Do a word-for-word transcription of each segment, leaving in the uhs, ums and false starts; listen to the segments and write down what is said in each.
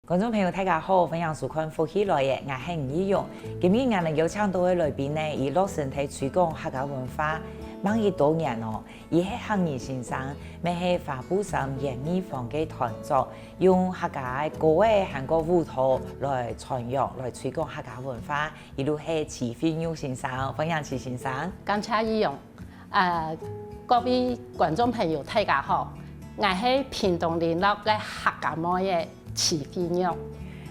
觀眾朋友，大家好，歡迎收看《福氣來了》，𠊎係吳奕蓉。今日𠊎等邀請到个來賓呢，佢落身在推廣客家文化，吂已多年哦。佢係客語先生，乜係花布衫演藝坊个團長，用客家个歌仔還過舞蹈來傳揚、來推廣客家文化。佢就係徐惠玉先生，歡迎徐先生。感謝奕蓉。 呃，各位觀眾朋友，大家好，𠊎係屏東麟洛个客家妹仔徐惠玉。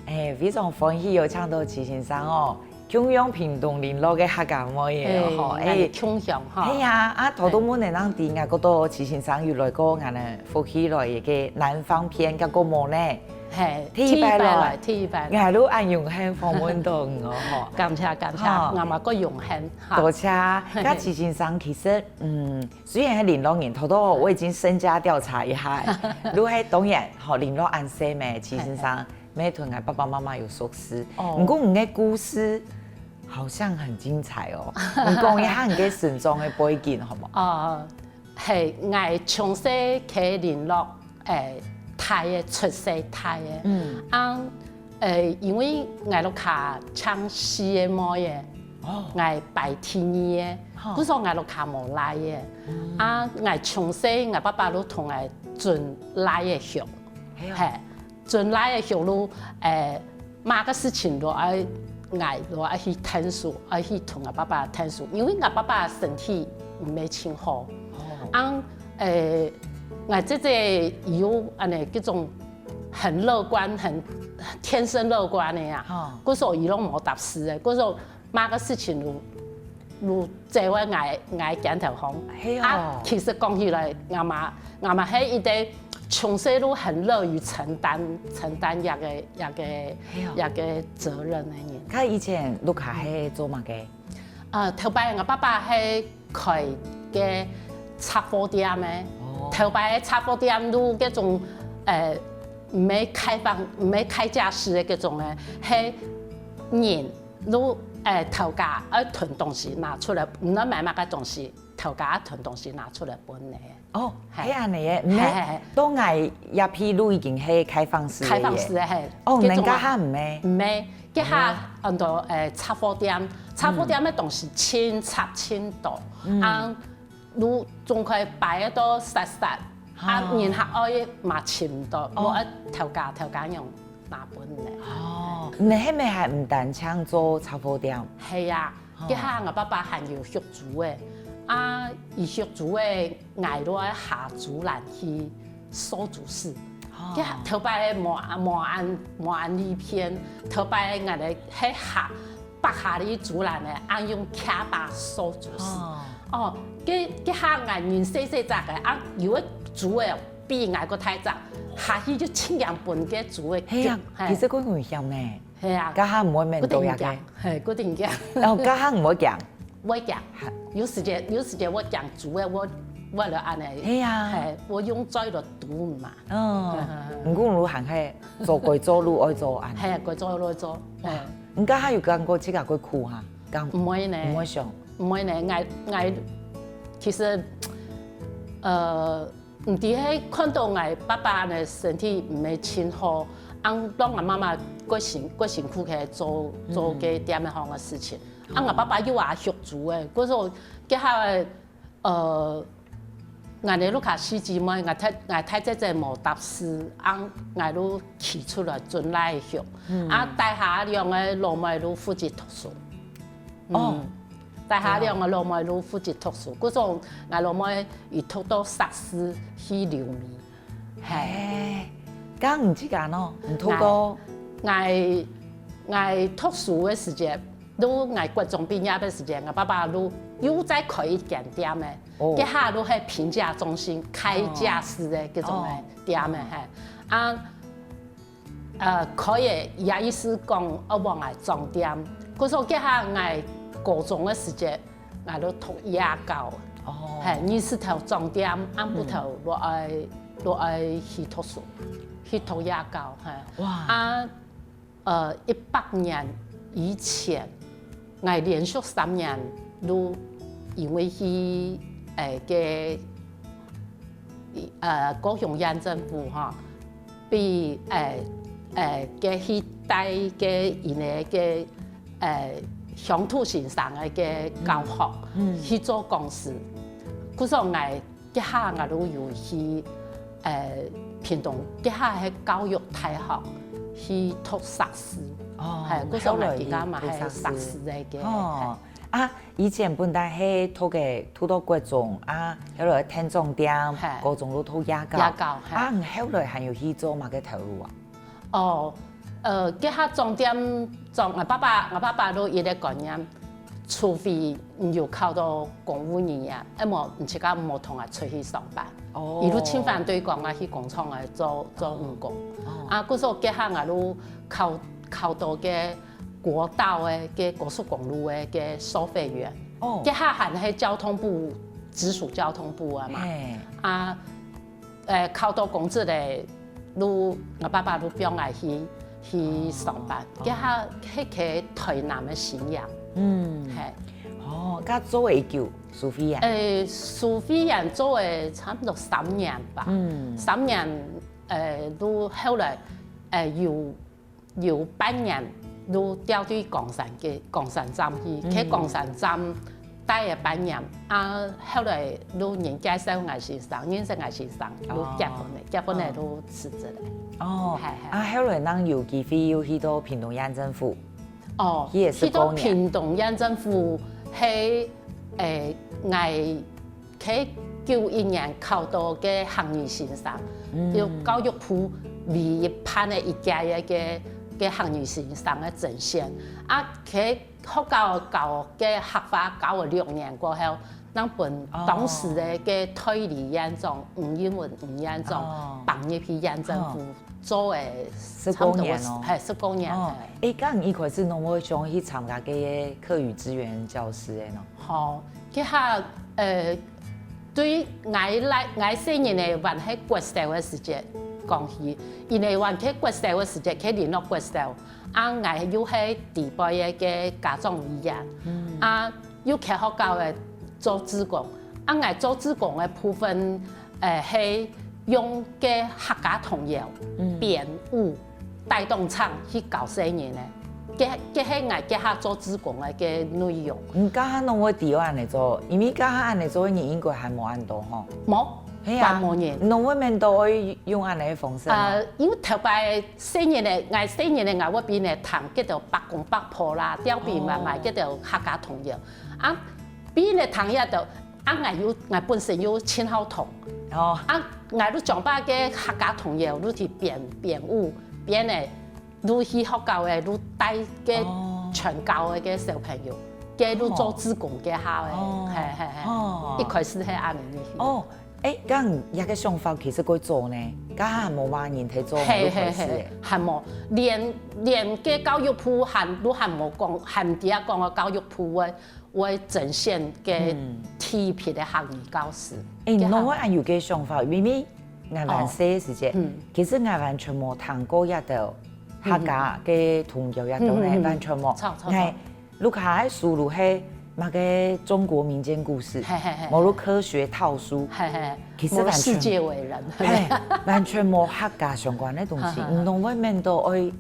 欸，非常歡喜有請到徐先生哦，共樣屏東麟洛个客家妹仔哦，吼，欸，欸，共樣吼。係啊，啊，頭到尾呢，人知𠊎覺得徐先生有來過𠊎等福氣來了个南方篇，結果無呢？ 係，第一擺來，第一擺來。𠊎都恁榮幸訪問到你哦，吼。感謝，感謝，吼。𠊎嘛過榮幸，哈。多謝。該徐先生其實，嗯，雖然係麟洛人，頭頭我已經身家調查一下，就係當然，吼，麟洛恁細咩，徐先生，乜同𠊎爸爸媽媽有熟識。哦。毋過你个故事好像很精彩哦，你講一下你个成長个背景好無？哦，係，𠊎從細在麟洛， 欸，大个，出世大个。嗯。啊，欸，因為𠊎屋下淨四个妹仔，哦。𠊎排第二个，吼。故所𠊎屋下無孻仔。嗯。啊，𠊎從細，𠊎爸爸就同𠊎準孻仔畜，係哦。係，準孻仔畜就，欸， 麼个事情都愛𠊎都愛去𢯭手，愛去同𠊎爸爸𢯭手，因為𠊎爸爸身體毋係盡好。哦。啊，欸，𠊎姐姐有恁呢，這種很樂觀，很天生樂觀个呀。哦。故所佢攏無搭事个，故所麼个事情都，都 做个𠊎，𠊎肩頭項。係哦。啊，其實講起來，𠊎嘛，𠊎嘛係一個從細就很樂於承擔，承擔這個，這個，係哦。這個責任个人。佢以前屋下係做麼个？呃，頭擺𠊎爸爸係開個雜貨店个。哦。頭擺个雜貨店就這種，呃，毋係開放，毋係開架式个這種个，係人 就，欸，頭家愛囤東西拿出來，毋論買麼个東西，頭家愛囤東西拿出來分你。哦，係。係恁呢个，毋係，係，係，係。到𠊎這片就已經係開放式个耶。開放式个，係。哦，這種啊。人家還毋係。毋係，這下很多，欸，雜貨店，雜貨店个東西盡雜盡多，嗯。啊， 就總會擺得到煞煞，啊，哦。人客愛嘛尋毋到，哦。無愛頭家，頭家樣拿分你。哦，你係毋係還毋單淨做雜貨店？係啊，哦。這下𠊎爸爸還有畜豬仔，啊，佢畜豬仔，𠊎就愛下豬欄去掃豬屎。哦。這下頭擺無，無恁，無恁利便，頭擺𠊎兜係下 伯下哩豬欄呢，恁用卡巴掃豬屎。哦。哦，該，該下𠊎人細細隻个，啊，有个豬仔比𠊎个大隻，下去就盡驚分該豬仔。係啊，係。其實較危險呢。係啊。該下毋會面對啊个。固定驚，係，固定驚。哦，該下毋會驚。毋會驚，有時節，有時節𠊎驚豬仔，𠊎，𠊎就恁呢。係啊。係，𠊎用嘴就堵嘛。哦，嗯。毋過你還係做該做，你愛做恁呢。係，該做，該做。哇，係。 你該下有感覺自家會苦哈？敢？毋會呢。毋會想。毋會呢，𠊎，𠊎其實，呃，毋知係看到𠊎爸爸呢身體毋係盡好，恁當𠊎媽媽過辛，過辛苦去做，做該店个項个事情。啊，𠊎爸爸又也畜豬个，故所該下个 呃，𠊎兜屋下四姊妹，𠊎大，𠊎大姊姊無搭事，恁𠊎就企出來準孻畜。嗯。啊，底下兩個老妹就負責讀書。哦。嗯。底下兩個老妹就負責讀書，故所𠊎老妹佢讀到碩士去留美。係。係，該你自家呢？你讀到？𠊎，𠊎，𠊎讀書个時節， 就𠊎國中畢業个時節，𠊎爸爸就又再開一間店仔，哦。該下就係平價中心，開架式个該種个店仔，哦。係。啊，呃，開个也意思講愛往外裝店。故所該下𠊎高中个時節，𠊎就讀夜校，哦。係，日時頭裝店，暗晡頭就愛，就愛去讀書，去讀夜校，係。哇。啊， 呃，一百年以前，𠊎連續三年就因為去，誒，該，呃，高雄縣政府吼，被，誒，誒，个去帶个因為个誒鄉土先生个个教學，去做講師。故所𠊎這下𠊎都有去誒屏東，這下係教育大學去讀碩士。哦，係，故所𠊎今下嘛係碩士个个。哦，啊，以前本來係讀个讀到國中啊，後來天中點，高中都讀夜校。夜校，係。啊，後來還有去做麼个頭路啊？ 哦，呃，該下重點，重，𠊎爸爸，𠊎爸爸都一个觀念，除非你有考到公務人員，要麼你自家無同啊出去上班。哦。佢都盡反對講啊去工廠啊做做女工。哦。啊，故所該下啊都考考到个國道个个高速公路个个收費員。哦。該下還係交通部直屬交通部啊嘛。嘿。啊， 誒，考到公職个，都，𠊎爸爸都放𠊎去去上班，哦。該下係去台南个新營。嗯。係。哦，該做幾久，書記員？誒，書記員做了差不多三年吧。嗯。三年，誒，都後來，誒，有 有半年都調去岡山个岡山站去，去岡山站待了半年，啊，後來都人介紹𠊎先生，認識𠊎先生，都結婚了，結婚了都辭職了。哦，係係。啊，後來正有機會又去到屏東縣政府。哦，去到屏東縣政府，係，誒，𠊎 佢九一年考到个客語先生，就教育部唯一辦个一屆个个个客語先生个甄選。啊，佢學校教个客話教了六年過後，正分當時个个代理縣長吳英文吳縣長放入去縣政府做个差不多係十過年哦。係十過年。哦，誒，該你一開始仰會想去參加个客語支援教師个呢？ 吼，該下，呃，對𠊎來，𠊎細人仔還係國小个時節講起，因為還係國小个時節，佢聯絡國小，啊，𠊎又係第一輩个个家長委員，啊，又去學校个做志工，啊，𠊎做志工个部分，呃，係用个客家童謠、編舞、 帶動唱去教細人仔。該該係𠊎該下做志工个个內容。你該下仰會知恁仔做，因為該下恁仔做个人應該還無恁多吼。無，係啊，還無人。你仰會愐到愛用恁仔个方式啊？呃，因為頭擺細人仔，𠊎細人仔，𠊎會分人聽，該兜伯公伯婆啦，吊鼻嫲嫲，該兜客家童謠。啊，分人聽了就，啊，𠊎又，𠊎本身又盡好動。哦。啊，𠊎就將把个客家童謠，就去編，編舞，編个 就去學校个，就帶个全校个个小朋友，个就做志工个下个，係係係，一開始係恁仔去。哦，誒，該這个想法其實過早呢，該還無麼人在做，係係係，還無，連連个教育部還都還無講，還毋知啊講个教育部个 會甄選个特別个客語教師。誒，仰會恁有个想法，明明𠊎還細个時節，其實𠊎完全無聽過這兜客家个童謠這兜呢，完全無。𠊎屋下个書就係麼个中國民間故事，無就科學套書，其實完全世界偉人，係，完全無客家相關个東西，仰會愐到愛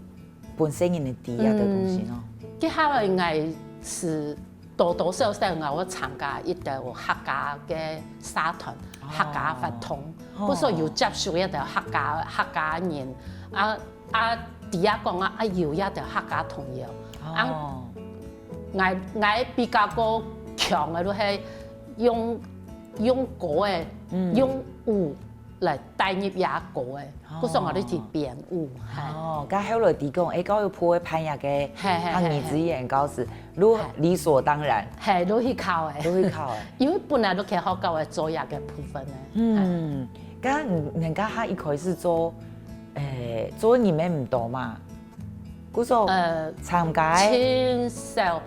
分細人仔知這兜東西呢？該下來𠊎係多多少少𠊎會參加一兜客家个社團、客家活動，故所有接觸一兜客家客家人，啊啊，知啊講啊，啊有一兜客家童謠，啊，𠊎𠊎比較過強个就係用用歌个，用舞 來帶入這歌个，故所𠊎就去編舞，係。哦，該後來知講，誒，教育部會派這个客語支援教師，就理所當然，係，就去考个，就去考个。因為本來就去學校个做這个部分个。嗯，該你你該下一開始做，誒，做人也毋多嘛，故所呃參加个盡少，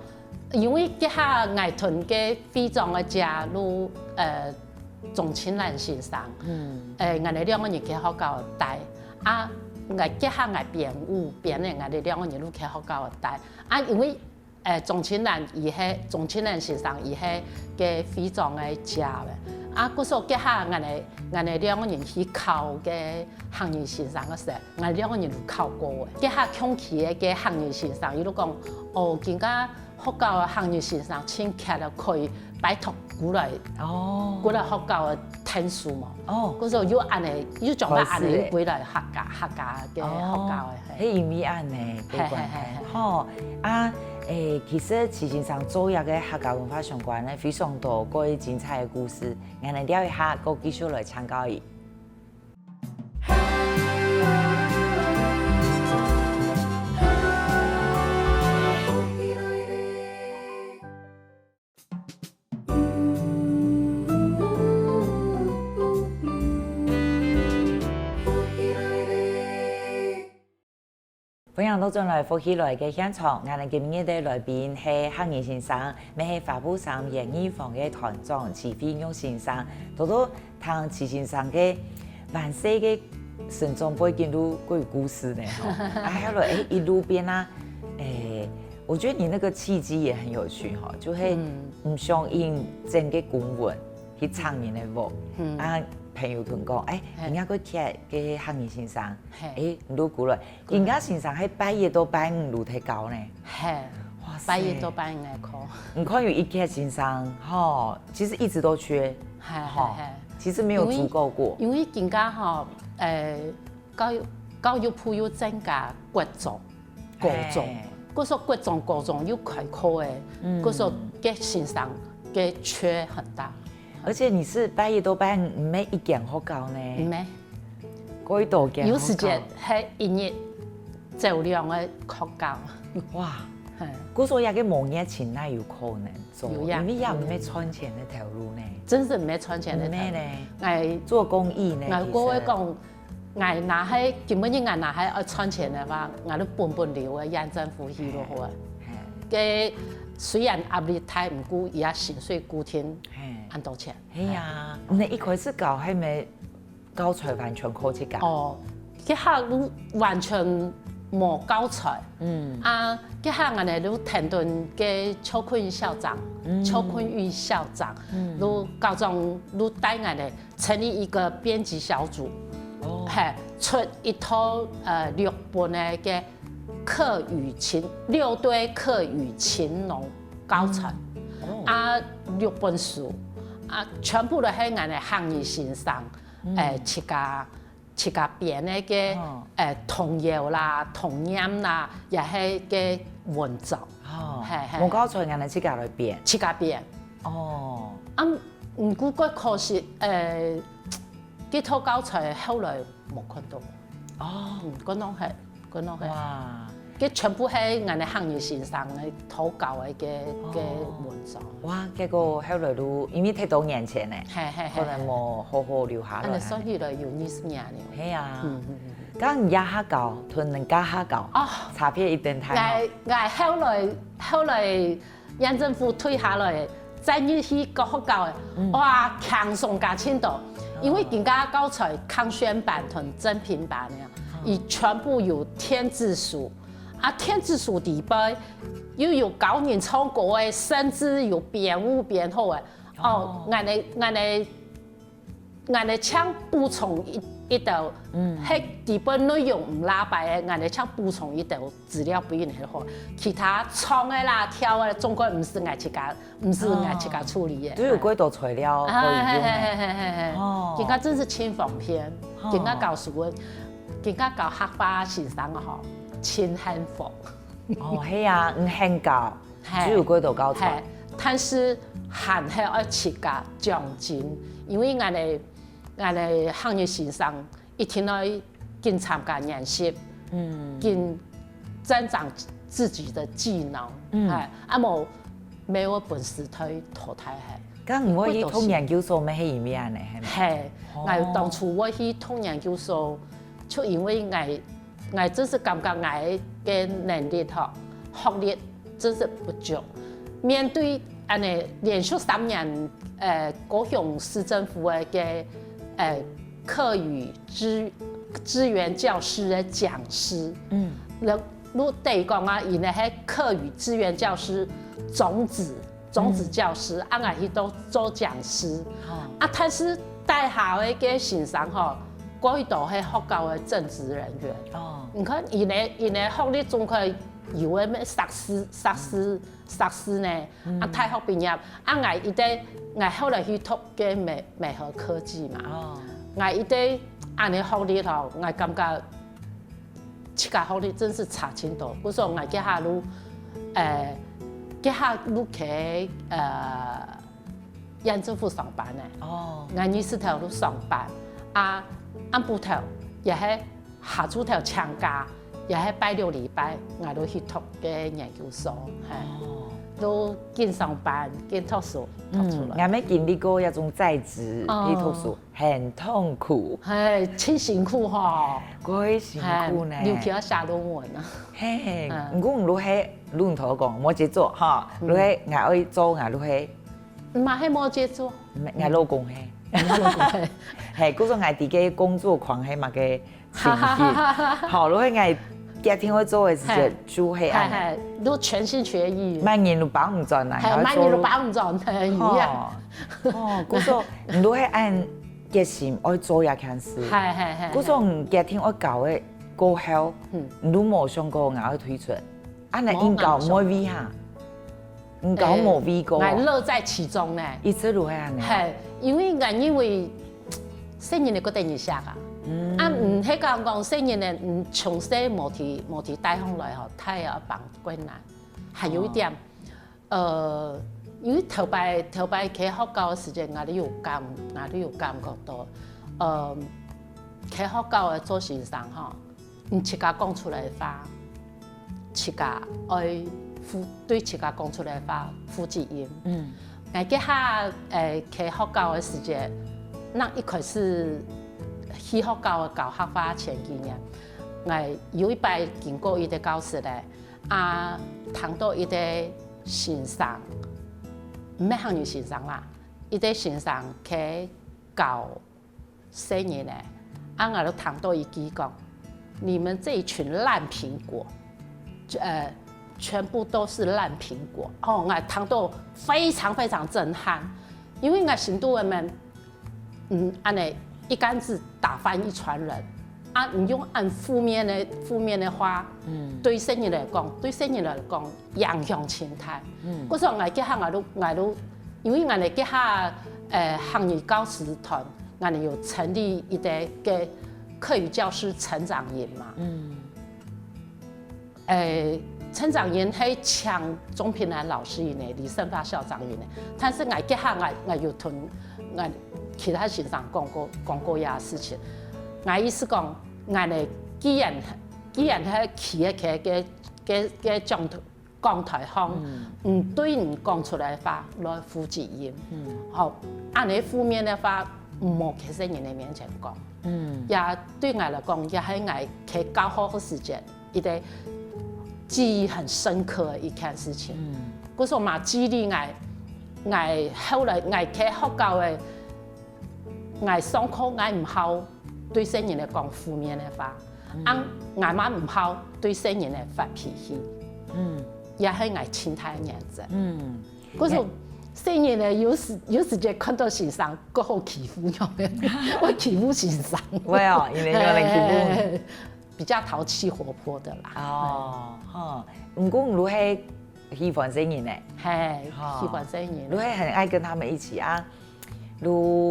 因為該下𠊎同个會長个姐就呃 鍾清蘭先生，誒，𠊎兜兩個人去學校戴，啊，𠊎該下𠊎編舞，編个𠊎兜兩個人就去學校戴，啊，因為，誒，鍾清蘭佢係鍾清蘭先生佢係該會長个姐个，啊，故所該下𠊎等𠊎等兩個人去考該客語先生个時，𠊎兩個人都考過个。該下共期个該客語先生，佢就講：「哦，今下學校个客語先生盡缺了，可以拜託過來，哦，過來學校个聽書無？」哦，故所又恁樣，又將佢恁樣又歸來客家客家个學校个。係因為恁樣个關係，吼啊，誒，其實徐先生做這個客家文化相關个非常多過精彩个故事。 𠊎等尞一下，過繼續來請教佢。 歡迎倒轉來福氣來个現場，𠊎等今日个來賓係客語先生，乜係花布衫演藝坊个團長徐惠玉先生。頭頭聽徐先生个還細个成長背景都有故事呢，吼。啊，後來，誒，一路變啊，誒，我覺得你那個契機也很有趣，吼，就係毋相信真个公文去唱人个屋，啊，朋友同講，誒，人家个客語先生，誒，你都過來， 人家先生係拜一到拜五都在教呢。係，拜一到拜五个課。你看有一個先生，吼，其實一直都缺，係，吼，係，係。其實沒有足夠過。因為，因為今下吼，呃，教育，教育部又增加國中、高中，故所國中、高中又開課个，故所个先生个缺很大。而且你係拜一到拜五，毋係一間學校呢。毋係。 過多間學校。有時節係一日走兩個學校。哇，係。故所這個無熱情哪有可能做，有呀，因為也毋係賺錢个頭路呢。真係毋係賺錢个頭路。毋係呢。𠊎，做公益呢，𠊎過會講，其實。𠊎若係，今晡日𠊎若係愛賺錢个話，𠊎就本本留个縣政府去就好啊。係。該雖然壓力大，毋過佢个薪水固定，係，恁多錢。 係啊，你一開始教係毋係教材完全靠自家？哦，該下就完全無教材。嗯。啊，該下𠊎等就聽等該邱坤校長，邱坤玉校長，就校長就帶𠊎等成立一個編輯小組，哦。係，出一套，呃，六本个該客語情，六堆客語情濃 教材。哦。啊，六本書，啊，全部都係𠊎等客語先生，誒，自家，自家編个个，誒，童謠啦、童謠啦，也係个文章。哦，係，係。無教材，𠊎等自家來編。自家編。哦。啊，毋過較可惜，誒，這套教材後來無看到。哦。嗯，可能係 可能係。哇。該全部係𠊎等客語先生个投稿个个个文章。哇，結果後來就因為忒多年前呢，係，係，係，可能無好好留下來。恁樣算起來有二十年了。係啊。嗯，嗯，嗯。該你這下教，同人家下教，哦。差別一定大哦。𠊎，𠊎後來，後來 縣政府退下來，再入去該學校个，哇，輕鬆加盡多。因為今下教材康軒版同正平版个，佢全部有電子書，啊，電子書裡背又有教人唱歌个，甚至有編舞編好个。哦，𠊎等，𠊎等 𠊎等淨補充一，一兜，嗯。係基本內容毋罅擺个，𠊎等淨補充一兜資料分佢就好。其他唱个啦、跳个啦，總歸毋使𠊎自家，毋使𠊎自家處理个。哦。都有幾多材料可以用个。啊，係，係，係，係，係。哦。今下真係盡方便，哦。今下教書个，今下教客話先生个吼，盡幸福。哦，係啊，毋肯教。 係。只有過多教材。係，但是還係愛自家上進，因為𠊎等，𠊎等客語先生一定愛緊參加研習，嗯。緊增長自己个技能，嗯。係，啊無，無本事就淘汰係。該毋會去讀研究所乜係因為恁樣，係無？係，哦。𠊎當初會去讀研究所，就因為𠊎 𠊎真係感覺𠊎个能力吼，學歷真係不足。面對恁樣連續三年，呃，高雄市政府个个，呃，客語支，支援教師个講師，嗯。就，就等於講啊，佢等係客語支援教師種子种子教师，啊，𠊎去到做讲师。啊，但是底下个个先生吼，過多係學校个正职人员。哦，你看，佢个佢个學歷总可以有个咩碩士、碩士、碩士呢？啊，大学毕业，啊，𠊎一个，𠊎后来去读个美美和科技嘛。哦，𠊎一个恁呢学历吼，𠊎感觉自家学历真是差真多。故所𠊎这下都，呃，这下都去呃，县政府上班呢。哦，𠊎日时头都上班，啊，暗晡头也係下晝頭请假，也係拜六礼拜，𠊎都去读个研究所，嘿，都紧上班，紧读书，读出来。嗯，𠊎没经历过那种在职去读书，很痛苦。嘿，真辛苦吼。过辛苦呢。嘿，尤其要写论文啊。嘿，嗯。毋过你都係，你同我讲，摩羯座哈，你係，𠊎愛做，𠊎都係。嘛係摩羯座。𠊎老公係。老公係。嘿，故所𠊎知个工作狂係麼个情形。好，你係𠊎一定愛做个事情，嘿。就係恁呢。嘿，嘿，都全心全意。慢人都帮唔转啊，还要做。嘿，慢人都帮唔转，嘿，一样。哦，哦，故所你都係恁決心愛做這件事。嘿，嘿，嘿，故所你決定愛搞个过后，嗯。你都無想过𠊎愛退出。恁呢應該無味哈，應該無味过。哎，樂在其中呢。一直都係恁呢。嘿，因为𠊎认为，細人仔个得人惜啊。嗯。啊，毋係讲讲細人仔，嗯，从細無提，無提带上来吼，太要帮困难。还有一点，哦。呃，因为头擺，头擺去學校个时间，𠊎都有感，𠊎都有感觉到，呃，去学校个做先生吼， 你自家讲出来个话，自家愛负，对自家讲出来个话负责任。嗯。𠊎該下，呃，去學校个時節，那一開始去學校个教客話前幾年，𠊎有一擺經過一個教室咧，啊，聽到一個先生，毋係客語先生啦，一個先生去教 細人仔，啊，𠊎就聽到一句講：「你們這一群爛蘋果，呃，全部都是爛蘋果。」哦，𠊎聽到非常非常震撼，因為𠊎心肚裡面，嗯，恁呢一竿子打翻一船人，啊，你用恁負面个，負面个話，嗯，對細人來講，對細人來講，影響真大。嗯，故所𠊎這下𠊎都，𠊎都，因為𠊎這下，呃，客語教師團， 𠊎等有成立一個个客語教師成長營嘛。嗯。誒，成長營係請鍾平安老師佢呢，李勝發校長佢呢。但是𠊎這下𠊎，𠊎有同𠊎其他先生講過，講過這事情。𠊎意思講，𠊎呢，既然，既然係企个，个，个，个講 講台項，嗯，對你講出來个話來負責任。嗯，好，恁呢負面个話，毋好在細人仔面前講。嗯，也對𠊎來講，也係𠊎在教學个時節，一個記憶很深刻个一件事情。嗯，故所嘛，激勵𠊎，𠊎後來𠊎在學校个 𠊎上課𠊎毋好對細人仔講負面个話，嗯，啊，𠊎嘛毋好對細人仔發脾氣。嗯，也係𠊎盡大个原則。嗯，故所細人仔有時，有時節看到先生過好欺負，會欺負先生。會哦，因為有人欺負你。嘿，比較淘氣活潑的啦。哦，吼，毋過你係 喜歡細人仔。嘿，吼，喜歡細人仔。你會很愛跟他們一起啊，你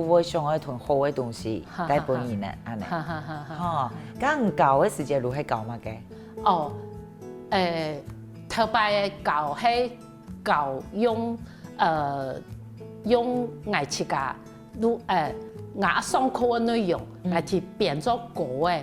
會想愛同好个東西帶分佢呢，恁呢。哈哈哈哈。吼，該教个時節你係教麼个？哦，誒，頭擺个教係教用，呃，用𠊎自家，如，呃，𠊎上課个內容，嗯，來去編做歌个。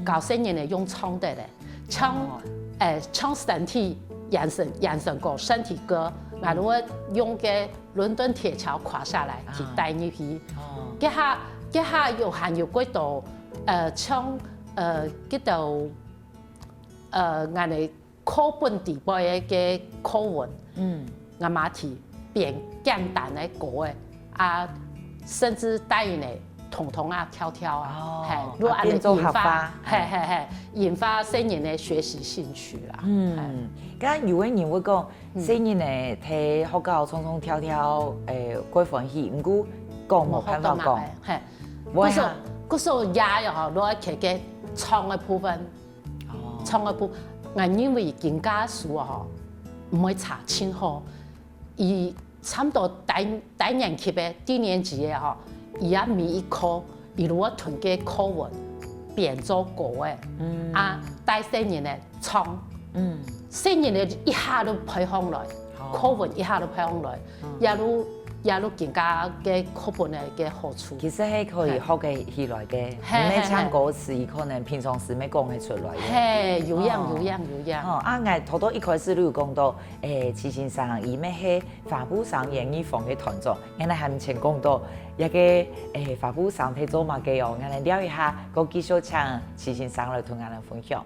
教細人仔用唱得个，像，哦，誒，像身體，人生，人生歌，身體歌，𠊎就會用个倫敦鐵橋垮下來去帶入去。哦，這下，這下有還有幾多，呃，像，呃，幾多，呃，𠊎个 課本底背个課文，嗯，𠊎嘛去編簡單个歌仔，啊，甚至帶佢呢，統統啊跳跳啊，哦，嘿，啊，變做客話。嘿嘿嘿，引發細人个學習興趣啦。嗯，嘿。剛有个人會講，細人仔在學校唱唱跳跳，誒，蓋歡喜，毋過講無辦法講。無學到嘛，嘿。故所，故所也有吼，落去个唱个部分，唱个部，𠊎認為今下書吼，毋會差盡好。 佢差毋多低低年級个低年級个吼，佢也每一課，佢就會同个課文變做歌个，啊，帶細人仔唱，細人仔一下就背䟘來，課文一下就背䟘來，也就也就更加个課本个个好處。其實係可以學个起來个，嘿，毋係唱歌詞，佢可能平常時毋係講得出來个。嘿，有影有影有影。哦，啊，𠊎頭頭一開始就有講到，誒，徐先生，佢乜係 花布商演藝坊个團長，𠊎等還毋曾講到，這个，誒，花布商在做麼个哦？𠊎等尞一下，過繼續請徐先生來同𠊎等分享。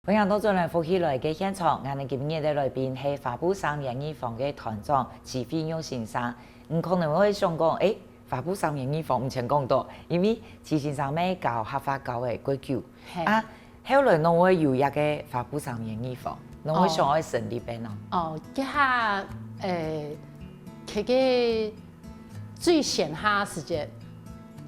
歡迎倒轉來福氣來个現場，𠊎等今日个來賓係花布商演藝坊个團長徐惠玉先生。你可能會想講，誒，花布商演藝坊毋曾講到，因為徐先生乜教客話教个蓋久。啊，後來仰會有這个花布商演藝坊，仰會想愛成立个呢？哦，這下，誒，這个 最先下時節，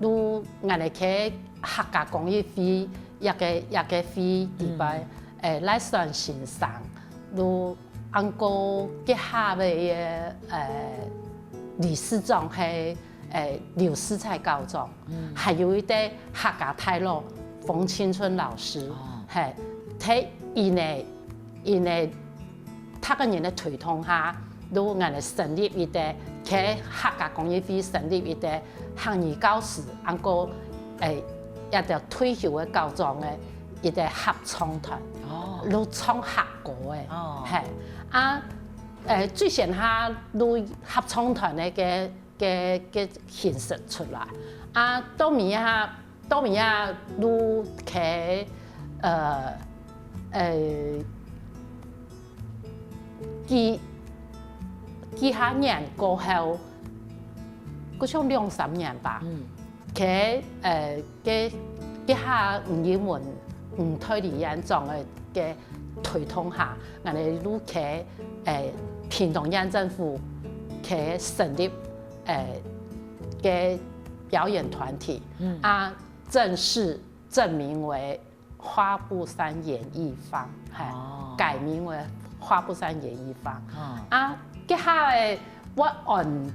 就𠊎等个客家公益會，這个這个會底背，誒，賴宣先生，就恁過該下个，誒，理事長係，誒，劉世才校長，還有一个客家大老馮清春老師，係，在因為 因為逐个人个推動下，就𠊎等成立一个，在客家公益會成立一个客語教師，還過，誒，一个退休个校長个一个合唱團，就唱客歌个，係，啊，誒，最先下就合唱團个个个个形式出來，啊，到尾下 到尾啊，就去，呃，呃，幾幾下年過後，好像兩三年吧，去，呃，該該下吳英文吳代理院長个个推動下，𠊎等就去，呃，屏東縣政府去成立，呃，个表演團體，啊， 正式正名為花布商演藝坊，係，改名為花布商演藝坊。啊，該下个會安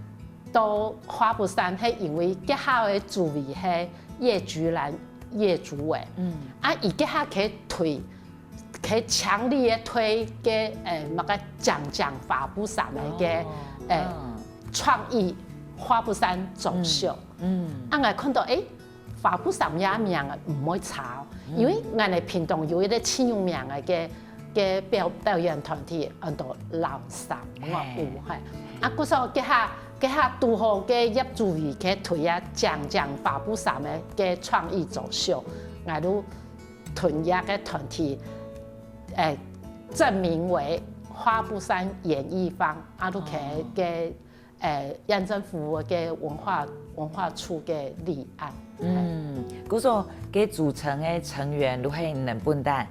到花布商，係因為該下个主委係葉菊蘭葉主委。啊，佢該下去推，去強力个推个，誒，麼个講講花布商个个，誒，創意花布商走秀。啊，𠊎看到，誒， 花布商這名啊毋會差哦，因為𠊎等屏東有一个盡有名个个个表表演團體，安到老三樂舞，係。啊，故所該下該下堵好个葉主委个推啊，講講花布商个个創意走秀，𠊎就同這个團體，誒，正名為花布商演藝坊，啊，就去个 誒，縣政府个文化文化處个立案。嗯，故所个組成个成員就係恁樣分擔，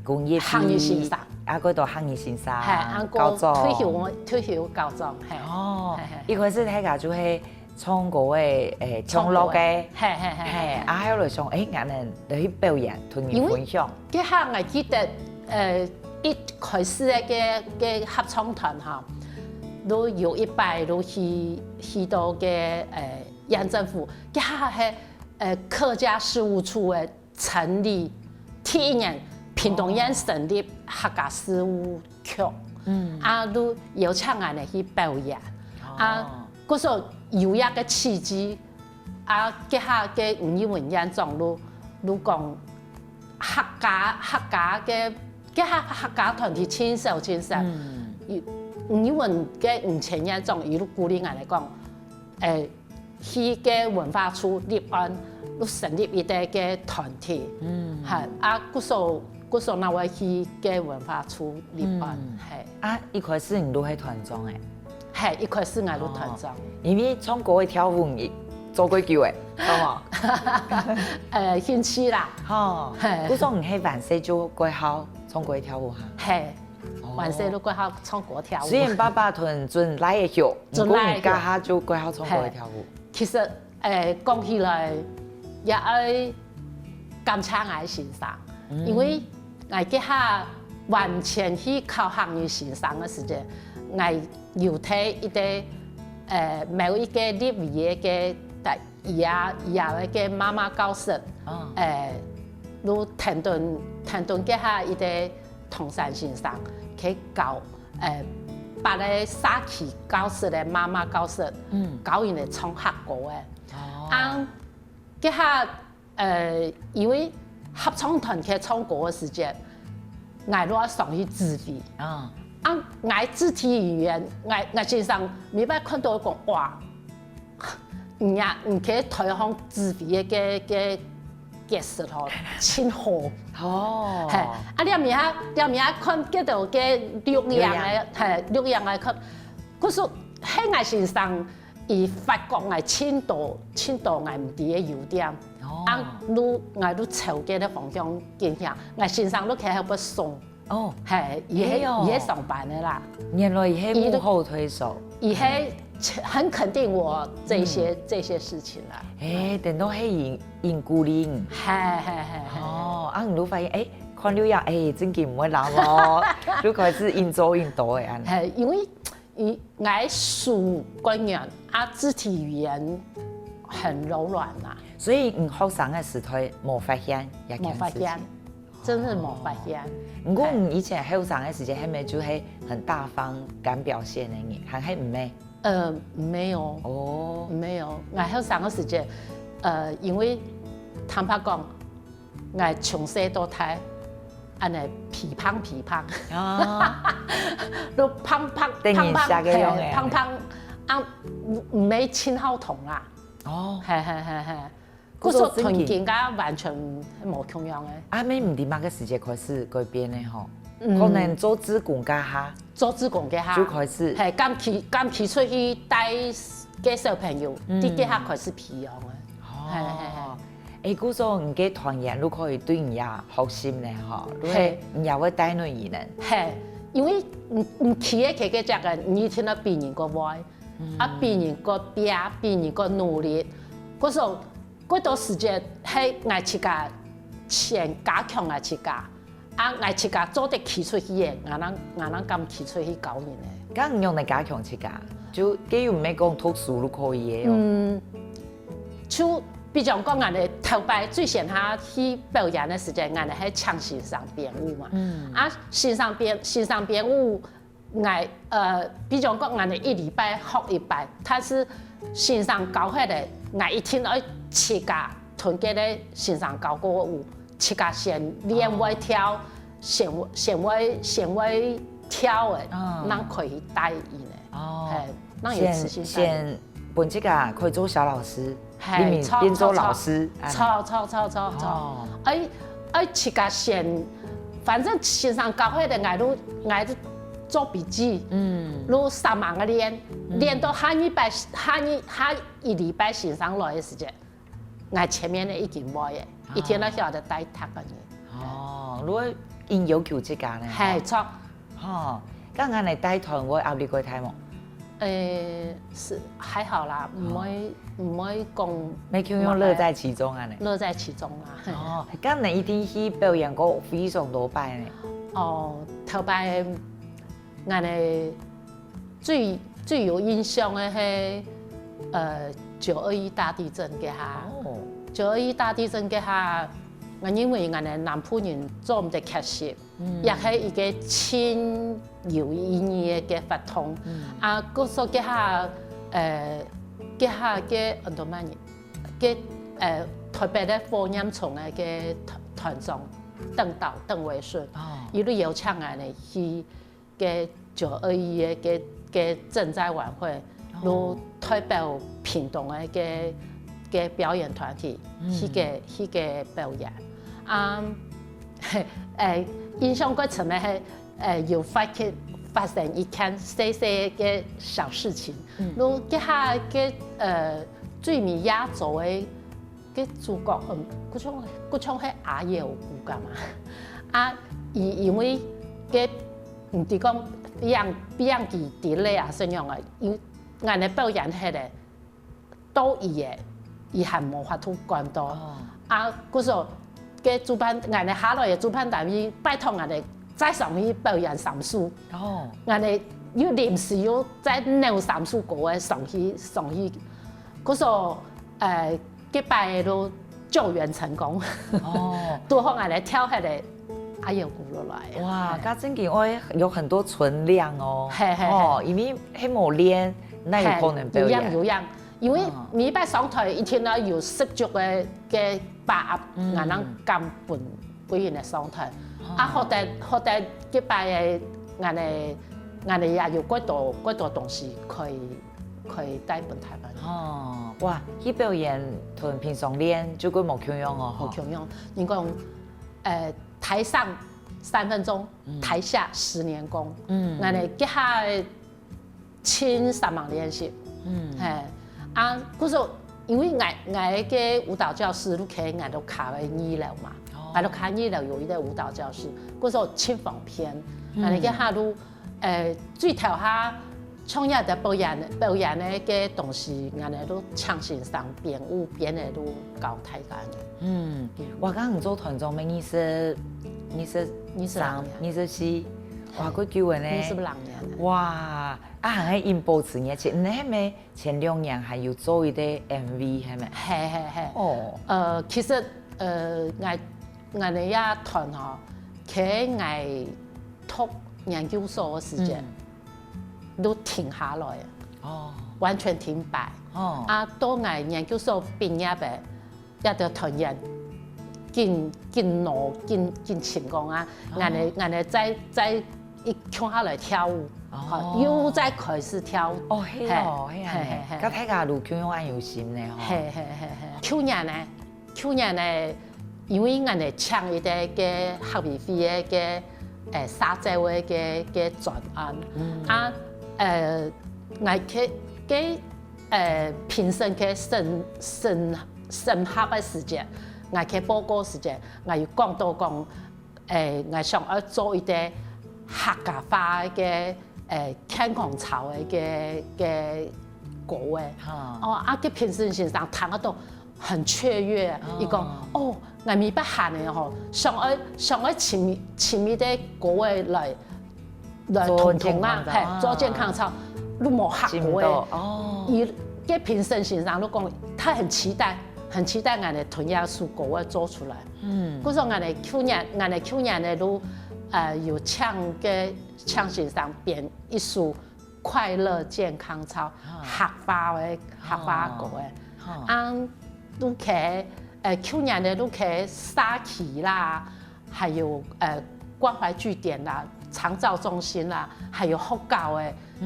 工業系，客語先生。啊，過到客語先生，係，啊，過教授。退休退休教授，係。哦，係係係。一開始大家就係唱歌个，誒，唱樂个，係係係係。係，啊，後來想，誒，𠊎等來去表演，同人分享。該下𠊎記得，呃，一開始个个个合唱團哈，就有一擺就去去到个呃縣政府，該下係呃客家事務處个成立第一年，屏東縣成立客家事務局，嗯，啊，就邀請𠊎等去表演，啊，故所有一个契機，啊，該下个吳怡文縣長就就講 客家客家个个客客家團體盡少盡少，有語文个吳千葉總，佢就鼓勵𠊎來講，誒，去个文化處立案，就成立一個个團體，嗯，哈，啊，故所故所那會去个文化處立案，嗯，係。啊，一開始你都係團長誒？係，一開始𠊎都團長。哦，因為唱歌个跳舞，你做幾久誒？好無？呃，興趣啦。吼，係。故所你係還細就蓋好唱歌跳舞哈？係。 還細就蓋好唱歌跳舞。雖然爸爸同準倈仔曉，毋過你該下就蓋好唱歌跳舞。其實，誒，講起來，也愛感謝𠊎先生，因為𠊎該下完全去考客語先生个時節，𠊎有在一個，誒，某一個立委个个 佢啊，佢啊个媽媽教室，哦，誒，就跈等跈等該下一個唐山先生去教，誒，別个社區教室个媽媽教室，嗯，教佢等唱客歌誒。哦，啊，該下，誒，因為合唱團去唱歌个時節，𠊎就愛上去指揮。啊，啊，𠊎肢體語言，𠊎𠊎先生每擺看到講，哇， 你啊，你去台上指揮个个个角色吼，盡好。哦，係，啊，你毋係，你毋係看該兜个錄影个，係，錄影个看，故所係𠊎先生，佢發覺𠊎盡多盡多𠊎毋知个優點，哦，啊，就𠊎就朝該个方向進行，𠊎先生就開始會送。 哦，係，佢係佢係上班个啦。原來佢係幕後推手。佢係很肯定我這些這些事情啦。誒，等到係因因鼓勵。係係係係。哦，啊，你就發現，誒，看錄影，誒，正經毋會老哦，就開始應做應到个恁。係，因為 𠊎手慣軟，啊，肢體語言很柔軟啊。所以你學生个時代無發現這件事情？無發現，真係無發現。毋過你以前後生个時節，係毋係就係很大方、敢表現个人，還係毋係？呃，沒有。哦，沒有。𠊎後生个時節，呃，因為坦白講， 𠊎從細到大，恁呢肥胖肥胖，啊，都胖胖等人胖胖，食个樣仔，係，胖胖，啊，毋毋係盡好動啦。哦，係係係係，故所同今下完全無共樣个。啊，你毋知麼个時節開始改變个吼？可能做志工該下，做志工該下就開始，係，敢去敢去出去帶个小朋友，嗯，在該下開始培養个。哦，係係係。 誒，故所你个團員就可以對你也學習呢吼，就係你也會帶落去呢。係，因為你你企个企个隻个，你一定愛比人个會，啊，比人个拚，比人个努力。故所，過多時節係𠊎自家先加強𠊎自家， 啊，𠊎自家做得企出去个，𠊎正𠊎正敢企出去教人个。該仰般加強自家？就該又毋係講讀書就可以个哦。嗯，就比如講，𠊎等頭擺最先下去表演个時間，𠊎等係請先生編舞嘛。嗯，啊，先生編先生編舞，𠊎呃，比如講，𠊎等一禮拜學一擺，但是先生教下來，𠊎一定愛自家同該个先生教過个舞， 自家先練會跳，先先會先會跳个，正可以帶人个。哦，係，正有自信心。先先分自家可以做小老師，係，變做老師，著著著著，愛愛自家先，反正先生教下个，𠊎就𠊎就做筆記，嗯，就煞猛个練，練到下一擺下一下一禮拜先生來个時節， 𠊎前面个已經會个，一定愛曉得帶讀个人。哦，你會恁要求自家呢？係，著。吼，該恁樣帶團會壓力會大無？誒，係還好啦，毋會毋會講，無共樣樂在其中恁樣。樂在其中啦。哦，該你一定去表演過非常多擺呢。哦，頭擺𠊎个 最最有印象个係，呃，九二一大地震該下。哦，九二一大地震該下，𠊎因為𠊎等南部人做毋得缺席，也係一個盡有意義个活動。啊，故所該下，呃，該下个很多麼人，个呃特別个火焰蟲个个團團長鄧導鄧維順，佢就邀請𠊎等去 个九二一个个个赈災晚会，就代表屏東个个个表演团体去个去个表演。啊，誒，印象較深个係，誒，有發現發生一件細細个小事情。就這下个呃最尾壓軸个个主角，嗯，好像好像係阿友牯个嘛。啊，佢因為个毋知講病病佢delay啊，怎樣啊，因𠊎个表演係咧，到佢个，佢還無法度趕到。啊，故所个主辦，𠊎个下來个主辦單位拜託𠊎个再上去表演三首。哦，𠊎个又臨時又再扭三首歌个上去上去，故所，呃，結拜都救援成功。哦，拄好𠊎个跳下个阿友牯落來。哇，該正經愛有很多存量哦。係係係，哦，因為係無練，哪有可能表演？有影有影，因為每擺上台一定愛有十足个个把握，𠊎正敢分分人个上台。啊，好得好得，結拜个𠊎个𠊎个也有幾多幾多東西可以可以帶分台灣。哦，哇，去表演同平常練就會無共樣哦，無共樣。人講，呃，台上三分鐘，台下十年功。嗯，𠊎个這下个盡煞猛練習。嗯，係，啊，故所因為𠊎𠊎个舞蹈教室屋企𠊎都卡个二樓嘛，𠊎都卡二樓有一個舞蹈教室，故所盡方便。𠊎个這下都，呃，最頭下 像這兜表演表演个个東西，𠊎兜都請先生編舞編个都教大家个。嗯，哇，該你做團長乜二十二十二十六年，二十四，哇，幾久个呢？二十六年。哇，啊還係恁保持熱情，你係毋係前兩年還有做一個MV係無？係係係。哦，呃，其實呃，𠊎𠊎个這團吼，其實𠊎讀研究所个時間， 都停下來，哦，完全停擺。哦，啊，到𠊎研究所畢業个，這兜團員緊緊挪緊緊成功啊！𠊎个𠊎个再再一共下來跳舞，哦，又再開始跳舞。哦，係哦，係啊，係係係，該大家都共樣恁有心呢吼。係係係係，去年呢， 去年呢，因為𠊎个請一個个客委會个个，呃，社招个个个專案，啊，呃，𠊎去个呃評審个審審審核个時節，𠊎去報告時節，𠊎有講到講， 誒，𠊎想愛做一個客家話个，誒，健康操个个个歌誒。哦，啊，該評審先生聽得到很雀躍，佢講，哦，𠊎每擺喊个吼，想愛想愛尋尋一個歌誒來來同同啊，嘿，做健康操，都無學過誒。哦，佢該評審先生都講，他很期待，很期待𠊎个同樣首歌愛做出來。 嗯，故所𠊎个去年，𠊎个去年个都，呃，有請个請先生編一首快樂健康操，客話个客話歌个。啊，都去，呃，去年个都去社區啦，還有呃關懷據點啦、長照中心啦，還有學校个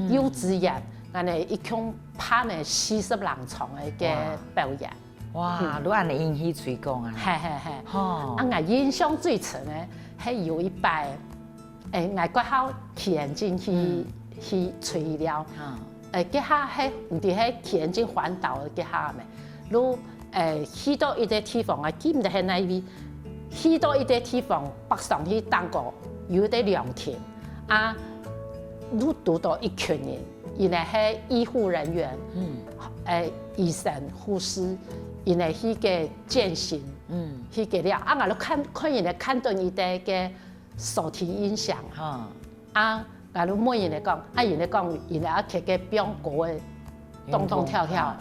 幼稚園，𠊎个一共辦了四十零場个个表演。 哇，都恁樣引起推廣啊！係係係，吼，啊，𠊎印象最深个，係有一擺，誒，𠊎國校去眼鏡去去吹料，誒，該下係毋知係去眼鏡環島个該下咩？就誒去到一個地方啊，記毋得係哪位，去到一個地方，北上去當過有一個涼亭，啊，就堵到一群人， 佢等係醫護人員，嗯，誒，醫生、護士，佢等去个健身，嗯，去个了。啊，𠊎就看看佢等看到佢个个手提音響，哈，啊，𠊎就問佢等講，啊，佢等講，佢等愛去个放歌个，動動跳跳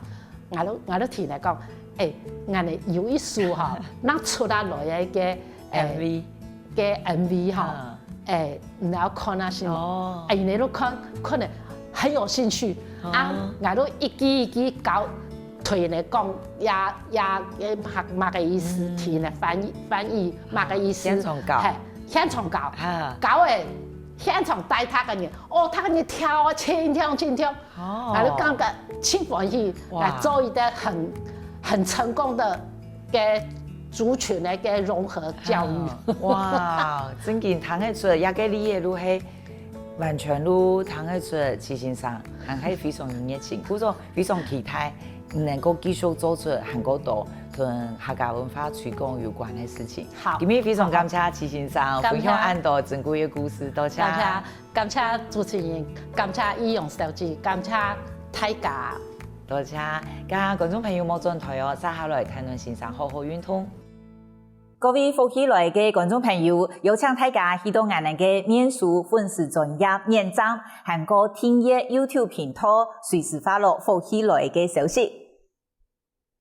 ，𠊎就𠊎就聽佢等講，誒，𠊎等有一首哈，拿出來來个个，誒，MV，个MV哈。 誒，你愛看啊，係無？哦，誒，你都看，看了很有興趣啊，𠊎都一句一句教，對你講，呀呀，麼麼个意思，聽你翻譯翻譯麼个意思，現場教，嘿，現場教，教誒，現場帶大家人，哦，大家人跳啊，盡跳盡跳，哦啊，就感覺盡歡喜，哇啊，做一個很很成功的个族群的个融合教育。嗯哇，正經聽得出，這个例仔就係完全就聽得出，徐先生還係非常有熱情，故所非常期待你能夠繼續做出還較多同客家文化推廣有關的事情。好今日非常感謝徐先生感謝分享恁多珍貴的故事，多謝。感謝感謝主持人，感謝易容小姐，感謝大家。多謝，跟觀眾朋友莫轉台哦，接下來談論先生好好運動。各位福氣來个觀眾朋友，邀請大家去到𠊎等个面書粉絲專頁點讚，還過訂閱YouTube頻道，隨時發落福氣來个消息。